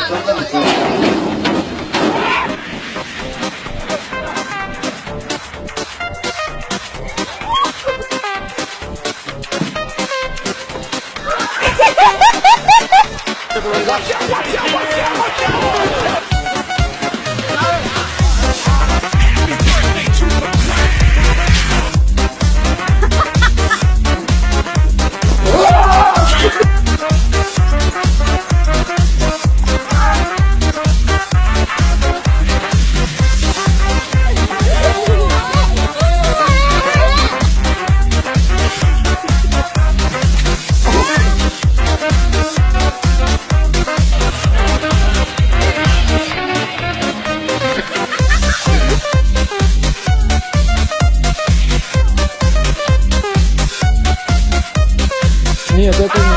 Watch out, watch out, watch out, watch out! Happy birthday to the Нет, это не.